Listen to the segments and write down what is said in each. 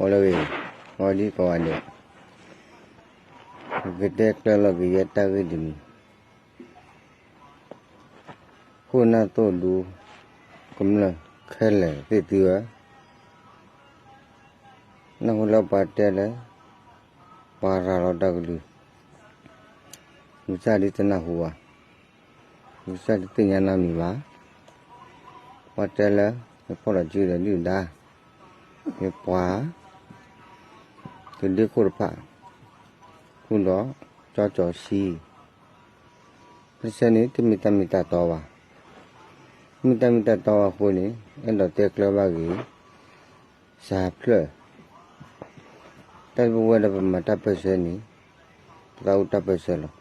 အိၣ်လၢဂ့ၤ, ဂီၤဒ်ကိးဂၤဒဲး, ပကတဲကျၢၤလီၤက့ၤယဲတၢ်ဂ့ၢ်တမံၤ, ခိၣ်နၢ်သိၣ်ဒူ ကမျၢၢ်ခဲလၢာ်သ့ၣ်သုဧၢ, နၢ်ဟူလၢပှၤတဲလၢ ပှၤရၤလီၤတၢ်ကလုၢ်, ယကစၢ်ဒ်တနၢ်ဟူဘၣ်, ယကစၢ်ဒ်သ့ၣ်ညါနီတမံၤဘၣ်. ပှၤတဲလၢ ယဖီၣ်လီၤစုဒီးဒုၣ်ဒါ, ယပှၤ သုးဒ့ခိၣ်တဖၣ်, ဃုာ်ဒီး ကၠီကၠီဆံ တဆၢန့ၣ် တမ့ၢ်တၢ်မ့ၢ်တၢ်တီဘၣ်. မ့ၢ်တၢ်မ့ၢ်တၢ်တီဘၣ်အဃိန့ၣ် အဲၣ်ဒိးတဲကျၢၤဘၣ်ဂ့ၤ စးဖျၢၣ်, တၢ်လၢပဝဲဒီးပမၤတၢ်ပၢၢ်ဆၢန့ၣ် ပသးအိၣ်တၢ်ပၢၢ်ဆၢလီၤ.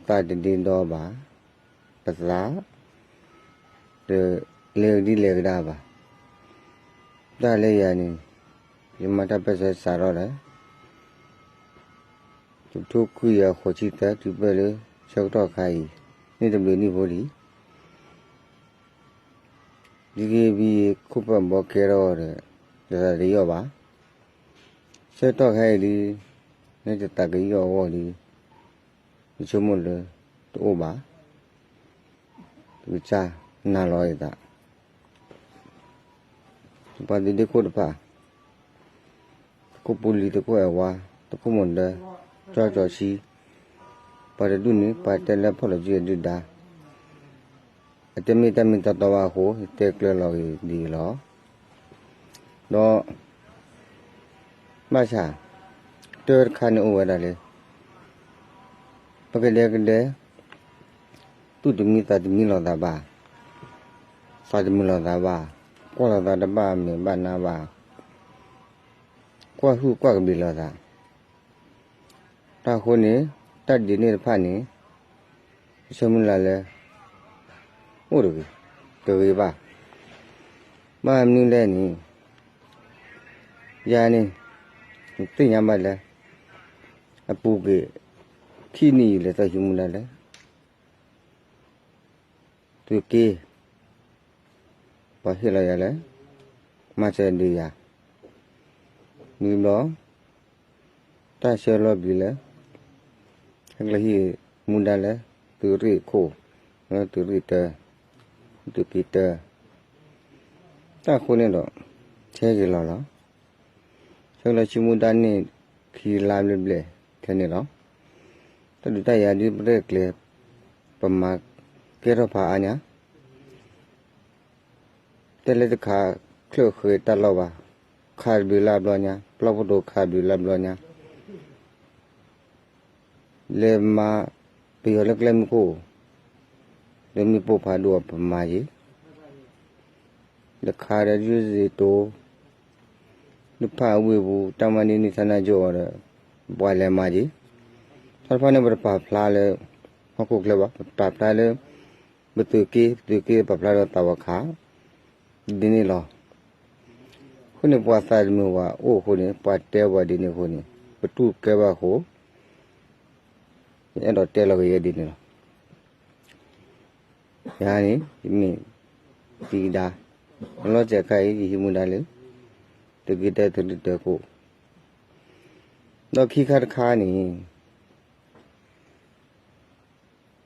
ပသးတဒ့ဒီဘၣ်, ပသး တလဲၤကဒံလဲၤကဒါဘၣ်. တၢ်လၢယၤန့ၣ် ယမၤတၢ်ပၢၢ်ဆၢစးထီၣ်ဒီး တကထိခွံကယၤဃိးဆံသၢ တုၤပၢၢ်လၢဆၢကတီၢ်ခါအံၤ န့ၣ်တဘျုးနံၣ်ဖိလံ. ဒ်ဂ့ၢ်ဘံခိၣ်ပၢၢ်ဘီကဲထီၣ်ဒီး ယသးတယီၣ်ဘၣ်. ဆၢကတီၢ်ခါအံၤလံ လၢယသးကယီၣ်အဂီၢ်လံ ယဆိကမိၣ်လၢတအိၣ်ဘၣ်. ယကစၢ်နာ်လီၤယသး ပှၤသုးဒ့ခိၣ်တဖၣ်, သုးခိၣ်ပူၤလံၤ သုးခိၣ်အဲၣ်ဝါ သုးခိၣ်မုၢ်ဒၢ ကၠီကၠီဆံ, ပှၤတဒူၣ်န့ၣ် ပှၤတဲလၢဖီၣ်လီၤစုအဒုၣ်ဒါ အတမ့ၢ်တၢ်မ့ၢ်တၢ်တီဘၣ်အဃိ ယတဲကျၢၤလီၤဂ့ၤဒ်အံၤလီၤ. ဒီး ဘၣ်ဆၣ် တၢ်တခါန့ၣ်အိၣ်ဝဲဒၣ်လၢ ပကဒဲကဒဲ သူၣ်တမံသးတမံလိာ်သးဘၣ်, သးတမံလိာ်သးဘၣ်, ကွၢ်လိာ်သးတဘၣ်မဲာ်ဘၣ်နါဘၣ်, ကွၢ်ဟုၣ်ကွၢ်ကဘျံးလိာ်သး. တၢ်အဃိန့ၣ် တၢ်ဒ်န့ၣ်တဖၣ်န့ၣ် ပဆၢမုၢ်လၢ်လၢ အိၣ်တဂ့ၤ, တဂ့ၤဘၣ်. ဘၣ်မနုၤလဲၣ်န့ၣ် ယၤန့ၣ် သ့ၣ်ညါဘၣ်လၢ အပူၤကွံာ် ခံနံၣ်အံၤ လဲၤသီၣ်ဟံးမူဒါလၢ သုးက့ ပှၤဟ့ၣ်လီၤယၤလၢ မၤစၢၤဒုးယၤ မ့ၢ်ဘျီ တၢ်ဆၢလီၤဘျံးလၢ ဟဲကျဲဟံးမူဒါလၢ သုးရ့ၣ်ခိၣ်, သုးရ့ၣ်တၢ, သုးက့တၢ, တၢ်အဃိန့ၣ်ဒီး ဆဲက့ၤလီၤလီၤ. ဆၢက့ၤလီၤဆူမူဒါန့ၣ် ခံလါဘျဲၣ်ဘျဲၣ်ထဲန့ၣ်လီၤ. တၢ်ဒုးတၢ်ယၤဒ်ပရဲၣ်ကျဲၤ ပမၤကဲထီၣ်ဖးအါညါ တဲလၢတခးချၢၣ်ဃ့တၢ်လီၢ်ဘၣ်, ခးတဘျုးလၢ်ဘျီညါ, ပျီဖိတိၤခးတဘျုးလၢ်ဘျီညါ, လဲၤမၤပယီၤလၢကျဲမုၢ်ခိၣ်, လၢမ့ၣ်ပိၢ်ဖးဒိၣ်အပမၤယ့ၤ, လဲၤခးဒီးယုၢ်စ့တိၤ လၢဖးအဝ့ၢ်ပူၤ တၢ်မၤန့ၢ်န့ၢ်ထါနါကၠိအီၤဒီး ပှၤလဲၤမၤယ့ၤ, တၢ်တဖၣ်န့ၣ် ပတပာ်ဖျါလၢ ဟီၣ်ခိၣ်ချၢဘၣ်, ပပာ်ဖျါလၢ ပသုးက့, ပသုးက့ပာ်ဖျါဒီးသးဝးခး ဒ်န့ၣ်လီၤ. အဃိန့ၣ် ပှၤသးတမုာ်ဝဲအိၣ်အဃိန့ၣ်, ပှၤတဲပှၤဒ်န့ၣ်အဃိန့ၣ်, ပတူၢ်ကဲဘၣ်အဃိ, ယအဲၣ်ဒိးတဲလီၤက့ၤယဲဒ်န့ၣ်လီၤ. ယၤန့ၣ် ယမ့ၢ်တံၤဒါ, လီၤစဲးခါအံၤ ယဟံးမူဒါလၢ သုးက့တၢ သုးရ့ၣ်တၢခိၣ်, ဒီးခံခါတခါန့ၣ်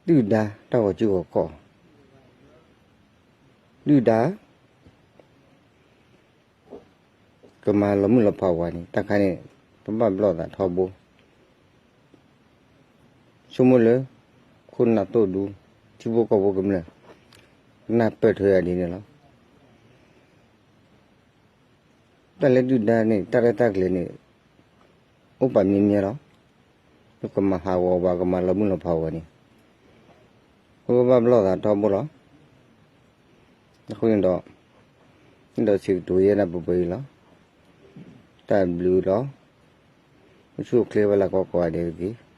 ဒုၣ်ဒါတၢ်ဂီၤစုဂီၤခီၣ်, ဒုၣ်ဒါ ကမၤလီၤမုၢ်လီၤဖးဝဲန့ၣ် တၢ်ခါန့ၣ် ပဘၣ်ဘျီၣ်သးထီဘိ, ဆိကမိၣ်လၢ ခိၣ်နၢ်သိၣ်ဒူ ထံဖိကီၢ်ဖိကမျၢၢ် ကနၢ်ပၢၢ်ထွဲယၤဒ်န့ၣ်လီၤ. တၢ်လၢဒုၣ်ဒါန့ၣ် တၢ်ရဲၣ်တၢ်ကျဲၤန့ၣ် အိၣ်ပာ်မံမံလီၤ. ပကမၤဟးဂီၤဝဲ ကမၤလီၤမုၢ်လီၤဖးဝဲန့ၣ် ပကဘၣ်ဘျီၣ်သးထီဘိလီၤ. အဃိန့ၣ်ဒီး အဲၣ်ဒိးစံးကတိၤယဲဒၣ်ပှဲၤပှဲၤအံၤလီၤ. တၢ်ဘျုးလီၤ. ပဆူၣ်အိၣ်ချ့ဝဲလၢကိးကိးဂၤဒဲးတက့ၢ်.